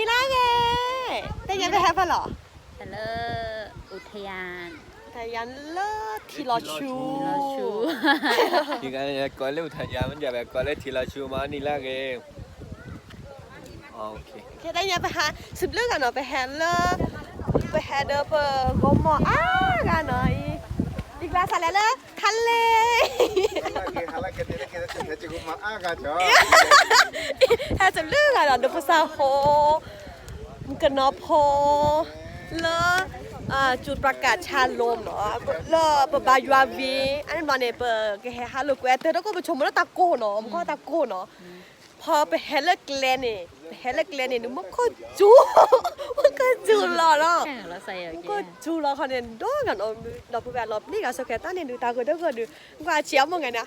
လၢဂ့ၤ, တနံၤညါပဟဲဖဲလဲၣ်, ဟဲလၢ อุทยาน, อุทยานလၢထံလီၤဆူ, ကိးလၢ อุทยาน မ့ၢ်ဒ်ပကိးလၢထံလီၤဆူမး နံၤလၢဂ့ၤ. တနံၤညါပဟဲ စံးဘျုးဂၤနီၤ ပဟဲလၢ ပဟဲဒီးပဂီၢ်မီၢ်အါဂၤနီၤအံၤ, ယကျါစးလဲၤလၢ ခါလဲၣ် ဟဲစံးဘျုးဂၤနီၤ ဒီးဖိစၢ်ဖိ ကနီၤဖိ လၢ จุดประกาศชาลมနီၤ လၢပဘါယွၤဝ့ၢ် အန့ၣ်ဘျီန့ၣ် ပကဟဲဟးလိာ်ကွဲ တၢ်တကိၣ်ပဆိကမိၣ်လၢတၢ်ကိၢ်နီၤ မူခိၣ်တၢ်ကိၢ်နီၤ, ဖဲပဟဲလၢကျဲန့ၣ် ပဟဲလၢကျဲန့ၣ် မူခိၣ်စူၤ, မူခိၣ်စူၤလီၤနီၤ, မူခိၣ်စူၤလီၤခီန့ၣ် ဒိၣ်ဂၤနီၤ ဒီပုၢ်ဝဲၢ်လီၤပျံၤဂၤဆိခဲတၢ်န့ၣ်ဒုး တၢ်ဂိၤတဂိၤဒုး ကွၢ်ဆံးအမိၢ်ဂၤန့ၣ် ဟး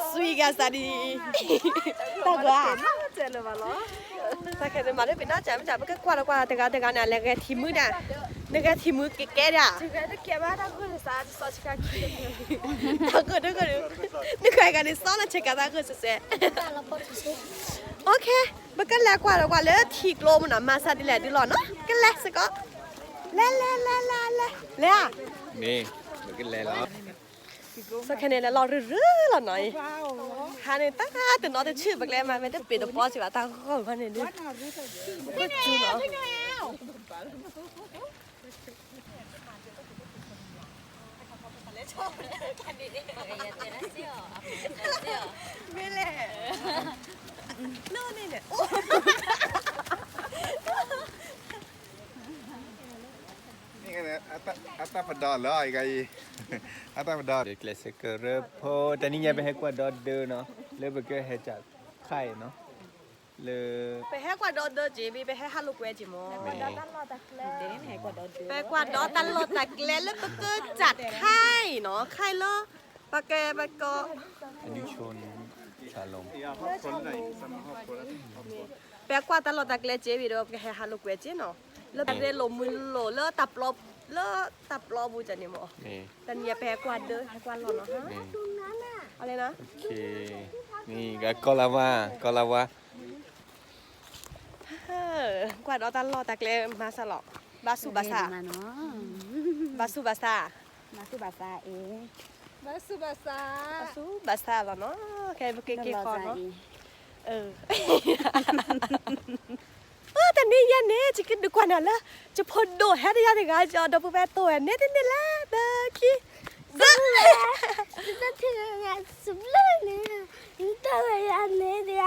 စူၤဂၤစးဒံး တၢ်ဂိၤဧါ, တၢ်ခဲန့ၣ်မၤလၢပ့ၤနီၣ်စၢ်မ့ၢ်စၢ် ပကကွၢ်လီၤကွၢ်လီၤ တဂၤတဂၤန့ၣ် လဲၤဂဲၤထံမုၢ်ဒၣ်, နဂဲၤထံမုၢ်ကဲကဲဒၣ်, တၢ်ဂိၤတဂိၤဒုး နဂဲၤဂၤန့ၣ်စီလီၤဆဲးကၤတၢ်ဂိၤစဲးစဲး OK, ပကလဲၤကွၢ်လီၤကွၢ်လၢထံကျိမ့ၢ်နီၤ မၤစၢ်ဒ်လဲၣ်ဒ်လဲၣ်နီၤ ကလဲၤစ့ၢ်ကီး, လဲၤလဲၤလဲၤလဲၤလဲၤ လဲၤဧါ, မ့ၢ် ပကလဲၤလီၤ ဆိခဲန့ၣ် လဲၤလီၤရုၢ်ရုၢ်လီၤနီၤအံၤ, ဟါန့ၣ်တၢ်တနီၤတဆူၣ် ပကလဲၤမၤမ့ၢ်တပ့ၤတပီစံးဘၣ်တၢ်ဂီၤဂီၤန့ၣ်ဒုး, ပကစူၤနီၤ မ့ၢ်လဲၣ်, န့ၣ်န့ၣ် အတၢ်ပဒီလၢအံၤ, အတၢ်ပဒီ ကျဲးစၢးကရၢဖိ တနံၤညါပဟဲကွၢ်ဒီဒၢနီၤ, လၢပကဟဲစးခါအံၤနီၤ, လၢ ပဟဲကွၢ်ဒီဒၢက့ၤ မ့ၢ်ပဟဲဟးလိာ်ကွဲက့ၤမး, ပကွၢ်ဒီတၢ်လီၢ်တၢ်ကျဲလၢပကစးခါအံၤနီၤ, ခါအံၤလၢ ပကဲပကီ ပကွၢ်တၢ်လီၢ်တၢ်ကျဲက့ၤဝံၤဒီး ပကဟဲဟးလိာ်ကွဲက့ၤနီၤ, လၢပရ့လိာ်မုာ်လိာ်လၢတၢ်ပျီ, လၢတၢ်ပျီပူၤကန့ၣ်မး, တနံၤညါပဟဲကွၢ်ဒၢ ဟဲကွၢ်လီၢ်နီၤ, အလဲၤနီၤ, ကီလၤဝါ, ကီလၤဝါ ကွၢ်ဒီးတၢ်လီၢ်တၢ်ကျဲမၤစၢ်လီၤ, ဘၣ်ဆူၣ်ဘၣ်ဆါ, ဘၣ်ဆူၣ်ဘၣ်ဆါ, ဘၣ်ဆူၣ်ဘၣ်ဆါ, ဘၣ်ဆူၣ်ဘၣ်ဆါလီၤနီၤ, ခဲပက့ၤက့ၤဃီနီၤ, တနံၤညါန့ၣ် ယကဒုးကွၢ်နၤလၢ ယဖိဒိၣ်ဟဲတယါတဂၤ ယဒီပုၢ်ဝဲၢ်တိၢ်ဝဲန့ၣ်တန့ၢ်လဲၣ် တခံ တၢ်ဝဲယၤန့ၣ်ဒၣ်,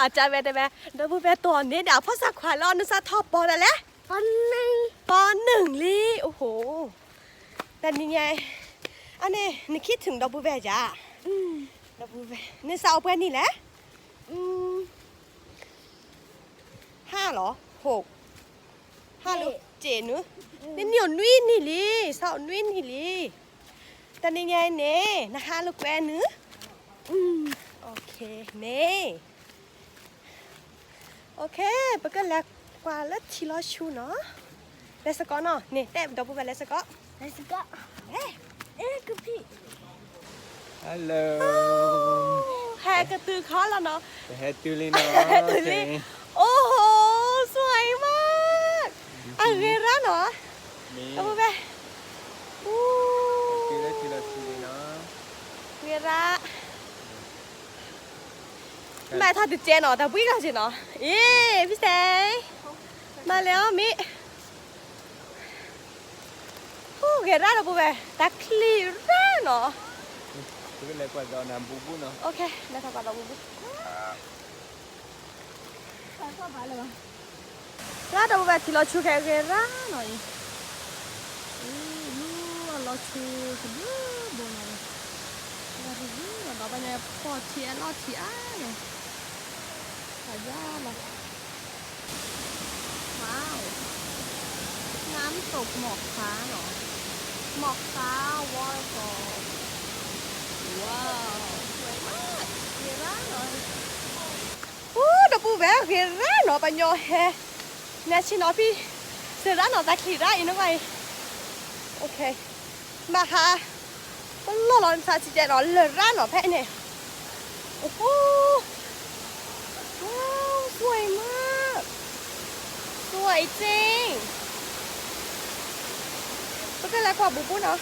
အတၢ်ဝဲတဝဲ ဒီပုၢ်ဝဲၢ်တိၢ်န့ၣ်ဒၣ် ဖီၣ်ဆၣ်ခွါလၢအနစၢ်ထီၣ်ပီတၢ်လဲၣ်, ပီနုၢ်လံ, အိၣ်ဟိ, တနံၤညါ, အန့ၣ် နခံထုးဒီပုၢ်ဝဲၢ်ယၤ, နစးအိၣ်ပှဲၤနံၣ်လဲၣ် ဟါလီၤ, ဟိး, ဟါလီၤ, စ့ၣ်နု, နနံၣ်အိၣ်နွံနံၣ်လံ, စးအိၣ်နွံနံၣ်လံ, တနံၤညါအံၤန့ၣ် နဟးလိာ်ကွဲနု, မ့ၢ်, ပကလဲၤကွၢ်လၢထံလီၤဆူနီၤ, လဲၤစ့ၢ်ကီးနီၤ, န့ၣ် တဲဒီပုၢ်ဝဲၢ်လဲၤစ့ၢ်ကီး, လဲၤစ့ၢ်ကီး, ကဖံ Hello, ဟဲကတုၤခီလီၤနီၤ, ဟဲတုၤလံနီၤ, ဟဲတုၤလံ, အိၣ်ဟိ, စှၤအံၤမး, အဂ့ၤရၣ်နီၤ, ဒီပုၢ်ဝဲၢ်, ဂ့ၤရၣ် မ့ၢ်ထီၣ်တကဲနီၤ တၢ်ဘှံးလီၤက့ၤနီၤ, အ့ ဖံစဲ, မၤလဲၤအီၤမ့ၢ်, ဟူးဂဲၤရၣ်ဒီပုၢ်ဝဲၢ် တၢ်ချံရၣ်နီၤ, လဲၤထီၣ်ကွၢ်ဒီးဘူဘူ, ရၣ်ဒီပုၢ်ဝဲၢ်ထံလီၤဆူခဲဂ့ၤရၣ်နီၤအံၤ, လူၤအလီၤဆူတဘျုးဘိနီၤ, ဒီးပညါဖီၣ်ထံအလီၢ်ထံအါန့ၣ်, ပယါလီၤ Wow, น้ำตกหมอกค้างเหรอ, หมอกค้าง waterfall, wow, สวยมาก, ဂ့ၤရၣ်နီၤ, အိၣ်ဒီပုၢ်ဝဲၢ်ဂ့ၤရၣ်နီၤ ပှၤညီဟဲ, နဲဆ့နီၤဖံ, စဲရၣ်နီၤ တၢ်ချံရၣ်အံၤနီၤ, ဘၣ်ဟး ပလီၢ်လီၤနသးစံကဲနီၤ လၢၢ်ရၣ်နီၤ ဖဲန့ၣ်, အိၣ်ဟိ, wow, สวยมาก, အံၤစ့ၣ် ပကလဲၤကွၢ်ဘူးဘူးနီၤ.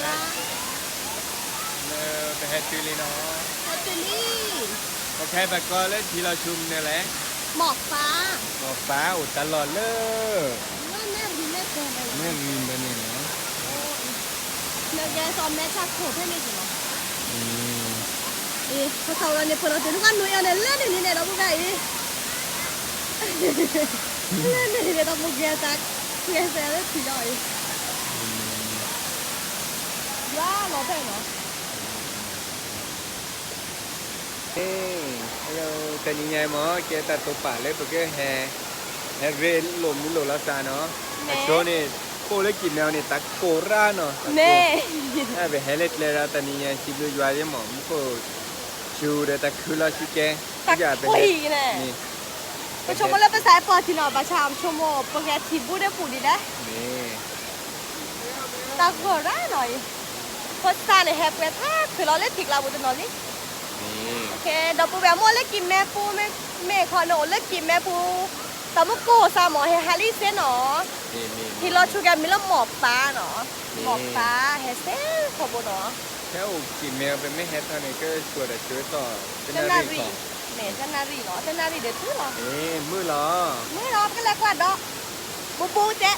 လၢပဟဲတုၤလံနီၤ, ဟဲတုၤလံ, ပကဟဲဘၣ်ကီးလၢထံလီၤဆူမနုၤလဲၣ်, မီၢ်ပၢ်, မီၢ်ပၢ်အိၣ်တၢ်လီၢ်လၢ မဲၣ်ရံၣ်မဲၣ်ကဲၤန့ၣ်လီၤ, မဲၣ်ရံၣ်မဲၣ်န့ၣ်လီၤ, နကဲစီၤမဲၣ်ဆၣ်ခိၣ်ဖဲန့ၣ်က့ၤလီၤ. အ့ ပှၤသးဝံၤလီၤန့ၣ် ပလီၤတုၤနကနွံအီၤန့ၣ်လၢန့ၣ်န့ၣ်ဒီပုၢ်ဝဲၢ်အံၤ, လၢန့ၣ်န့ၣ်ဒီးပကဲသး ပကဲသးလၢထံလီၤအံၤ, ယွၤလီၤဖဲနီၤ. Hello, တနံၤညါမ့ၢ် ကဲတၢ်တိာ်ပာ်လၢပကဟဲ ဟဲရ့လိာ်မူလိာ်လီၤသးနီၤ, အဆိန့ၣ် အိၣ်လၢကံၢ်မဲအီၤန့ၣ် တၢ်ကိၢ်ရၣ်နီၤ, တၢ်ကိၢ်, ပဟဲလၢကျဲဒီးတနံၤညါ စံးဘျုးယွၤယဲမ့ၢ် မူခိၣ်စူၤဒီးတၢ်ခုလီၤဆူကဲ, တၢ်ခိၣ်အံၤန့ၣ် ပဆိကမိၣ်လၢပစးပှၤထံနီၤ ဘၣ်ဆၣ်ပဆိကမိၣ် ပကဲထံဘူးဒီးပူၤဒ်လဲၣ်, တၢ်ဂီၤရၣ်နီၤအံၤ, ဖိသၣ်န့ၣ်ဟဲပှဲၤထါခုလီၤလၢထံကျါပူၤတနီၤလံ, ဒီပုၢ်ဝဲၢ်မ့ၢ်အိၣ်လၢကံၢ်မဲပူၤ မ့ၢ်ခီန့ၣ်အိၣ်လၢကံၢ်မဲပူၤ, တၢ်မူကိၢ်စးမ့ၢ်ဟဲဟးလံစ့ၢ်နီၤ, ထံလီၤဆူကဲမ့ၢ်လၢမီၢ်ပၢ်နီၤ, မီၢ်ပၢ်ဟဲစ့ၢ်ခီဘိနီၤ, ဟဲအိၣ်ကံၢ်မဲအီၤ ပမ့ၢ်ဟဲထီၣ်န့ၣ် ကဆှၢဒီးဆှၢသီၣ် တနၣ်ရံၣ်, တနၣ်ရံၣ်လီၤ, တနၣ်ရံၣ်ဒီးတုၤလီၤ, မုၢ်လီၤ, မုၢ်လီၤ ပကလဲၤကွၢ်ဒီး ဘူးဘူးတဲ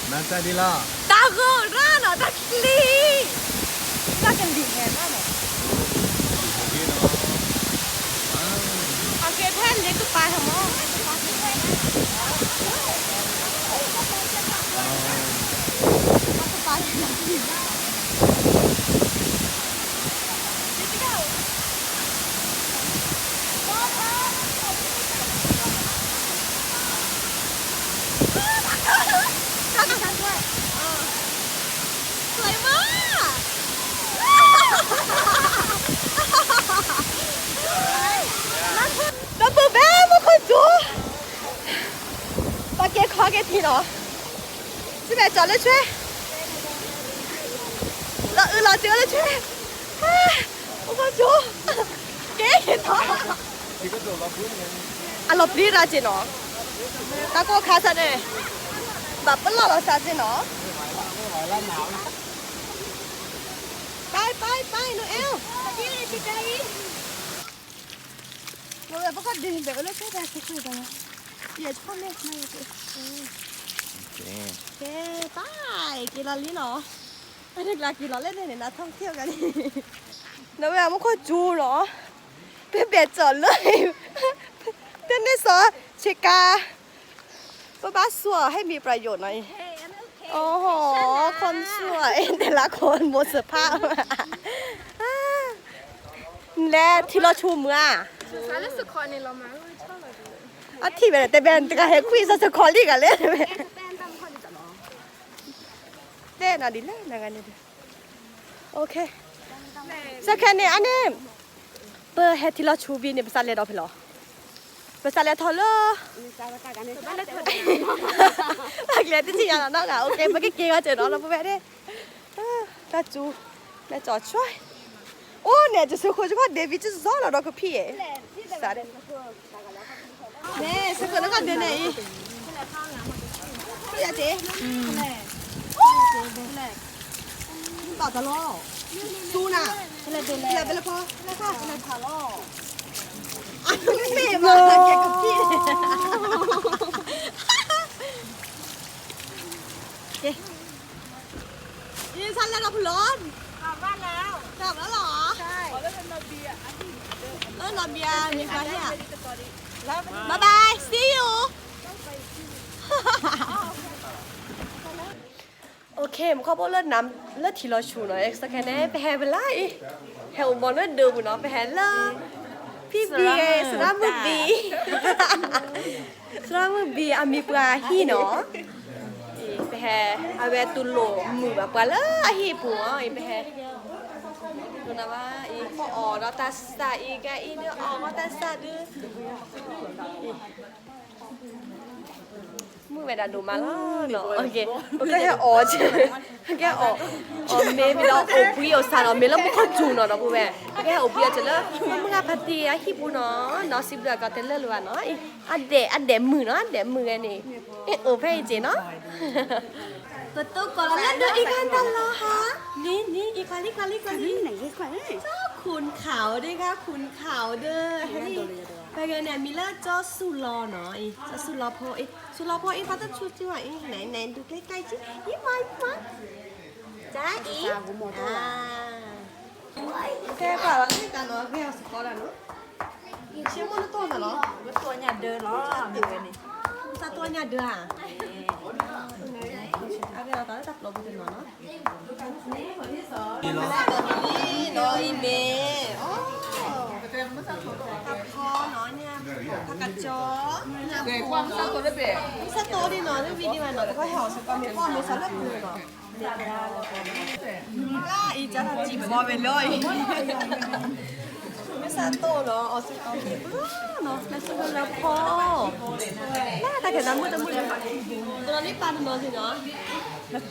မၤတၢ်ဒ်လီၤ, တၢ်ဂီၤရၣ်နီၤ တၢ်ချံ, တၢ်ကလံၤဟဲရၣ်နီၤ, အကဲဖဲလ့ကပၤဟဲမီၢ် ဒီပုၢ်ဝဲၢ် မူခိၣ်စူၤ, ပက့ၤခီက့ၤထံလီၤ, စံးဘၣ်ကၠီလၢဆွဲ, လီၤအုးလီၤစ့လၢဆွဲ, မူခိၣ်စူၤ, က့ၤထီၣ် အလီၤပျံၤရၣ်က့ၤနီၤ, တၢ်ကိၢ်ခါဆၢန့ၣ် ဘၣ်ပလီၢ်လီၤစးက့ၤနီၤ, ပၢ်ပၢ်ပၢ် နအိၣ်, နဝဲပကဒုးဘဲၣ်အိၣ်လၢဆဲတၢ်ဆဲခွံတၢ်, ယဲၢ်ဆီၣ်လဲၣ်, ကဲပၢ် က့ၤလီၤလံနီၤ, တၢ်တကျါက့ၤလီၤလဲၣ်န့ၣ် နထီၣ်က့ၤအဂၤန့ၣ်, နဝဲမူခိၣ်စူၤနီၤ, ပဘဲၣ်ကၠီလၢ တန့ၢ်စီၤ ဆ့ကၤ ပဘၣ်သူအီၤ ให้มีประโยชน์ နီၤအံၤ, အိၣ်ဟီၣ် คนสวย แต่ละคนหมดสภาพ လဲၤထံလီၤဆူမုၢ်ဧါ, အထံၣ်ဝဲ တဲဘဲတဂၤဟဲခွံစီၤစခီလံဂၤလဲၣ်, တဲနၤဒ်လဲၣ်နဂၤန့ၣ်, စခါန့ၣ် အန့ၣ် ပဟဲထံလီၤဆူဘံန့ၣ် ပစးလဲၤဒီးဖဲလီၤ, ပစးလဲၤထီၣ်လၢ ပကျဲတထံၣ်ညါလီၤနီတဂၤ, ပကက့ၤဂီၤစဲးနီၤ လီၤပဝဲဒၣ်, တၢ်စူၤ လဲၤကၠီဆွဲ, အိၣ်န့ၣ် တစိခိၣ်စခီ David တစီၣ်လီၤဒီးကဖံး, စးဒၣ် န့ၣ် စကၢၢ်လၢကဒုးန့ၣ်အံၤ, ယတ့, ဘၣ်တလီၤ, သူနၤ, လဲၤဘဲလၢကီ, လဲၤဖးလီၤ, အမ့ၢ်ဘၣ်ကဲကဖံး, ကဲ ယဆါလဲၤဒီးဖုလီၤ, တၢ်ဘၣ်လီၤ, လီၤဘံယါ မ့ၢ်ပှၤဟ့ၣ်ဧါ, Bye bye, see you. Okay, မူခိၣ်ဘိၣ်လၢ လၢထံလီၤဆူၣ်နီၤ, စကဲန့ၣ် ပဟဲဖဲလဲၣ်အံၤ, ဟဲအိၣ်မူလၢဒၢးပူၤနီၤ, ပဟဲလၢ ဖံဘံ သရၣ်မုၣ်ဘံ, သရၣ်မုၣ်ဘံအမံၤပှၤဟံၣ်နီၤ, အံၤ ပဟဲ အဝဲတူၢ်လိာ်မုာ်ဘၣ်ပှၤလၢအဟံၣ်ပူၤအံၤ, ပဟဲ ဒိးနၤဘၣ်အံၤ ပအီၣ်ဒီးတၢ်စၢ်အံၤ ကဲအံၤဒုး အီၣ်ဒီးတၢ်စၢ်ဒုး မုာ်ဝဲဒၣ်ဒိၣ်မးလီၤနီၤ, ပကဟဲအီၣ်, ကဲအီၣ်, အီၣ်မ့ၤဒီး အိၣ်ဘှံးအိၣ်စၢ်ဒီး မ့ၢ်လၢမူခိၣ်စူၤနီၤဒီပုၢ်ဝဲၢ်, ပကဟဲအိၣ်ဘှံးအီၤစၢၤလၢ မုၢ်ဂၤဖါတံၢ်အဟံၣ်ပူၤနီၤ, နီၤစံးဘျုးအကီၢ်တလၢာ်လၢၤဘၣ်နီၤ, အဒဲး အဒဲးမုာ်နီၤ, အဒဲးမုာ်ဂဲန့ၣ်, အ့ၣ် အိၣ်ဖဲအံၤက့ၤနီၤ ပတိၢ်ကီၢ်လၢဒိးအံၤခါတၢ်လီၤဟါ, န့ၣ် န့ၣ် အံၤ ခွါလံ ခွါလံ ခွါလံ, စီၤခိၣ်ခးအီၤဒၣ် ခါခိၣ်ခးအီၤဒၣ်, ဟဲလံ, ပဂဲန့ၣ် အမံၤလၢစီၤစူၤလီၤနီၤ, အံၤ စီၤစူၤလီၤဖိ, အံၤ စီၤလီၤဖိ အံၤ ပှၤတဆူၣ်ကၠူအံၤ နဲ နဲ ဒုးကျဲကၠဲကၠံ အံၤ မၤ မၤ ကၠါအံၤ, ကဲပှၤလီၤန့ၣ် တၢ်နီၤ ဂဲၤအီၤစ့ၢ်ကီးလီၤနီၤ, ဆ့မိၢ်နတိၢ်သးလီၤ, မ့ၢ်တိၢ်ညၣ်ဒၢလီၤ, မ့ၢ်ဝဲန့ၣ်, သးတိၢ်ညၣ်ဒၢဧါ, အဂဲၤအီၤသးလၢတၢ်ပျီပူၤတနီၤနီၤ, နီၤအံၤမ့ၢ်, တၢ်ဖီနီၤ ညၣ်ဖီ တၢ်ကစီ, မုၢ်ဆါတိၢ်ဒ်နီၤ လၢဝံၤဒံးဘၣ်နီၤ ပကဟဲအီၣ်စ့ၢ်ကီး မ့ၢ်ပီၢ်မ့ၢ်စီၤလၢပျၢၤနီၤ, လၢအံၤကၢ်ထီၣ်စံးဘီဝဲလၢအံၤ, မုၢ်ဆါတိၢ်နီၤ အီၣ်စ့ၢ်ကီးမ့ၢ်ပျၢၤနီၤ လၢဆူလၢဖီ, လၢတၢ်ခဲတၢ်မုၣ်တမုၣ်, တနီၤန့ၣ်ပၢ်တနီၤန့ၣ်နီၤ, န့ၣ်ပၢ်တနီၤနီၤ, လၢ, နက့ၤ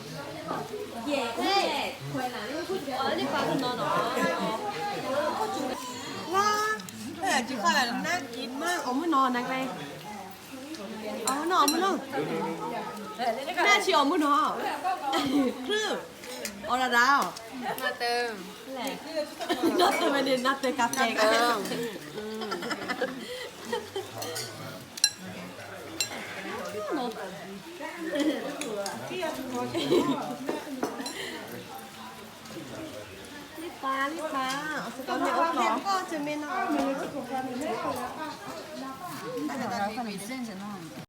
မး အီၣ်မုၢ်နီၤ နကျဲ, အီၣ်မုၢ်နီၤ အီၣ်မုၢ်နီၤ, နဆံးအီၣ်မုၢ်နီၤ, ချုး, အီၣ်ဒၣ်ဒၣ်, နီၢ်တၢ်ဝဲန့ၣ် နီၢ်တၢ်ကၢ်ဖဲ, လံပၢ် လံပၢ်, အီၣ်စ့ၢ်ကီးမ့ၢ်အိၣ်ကီး, တၢ်ကတၢၢ်န့ၣ်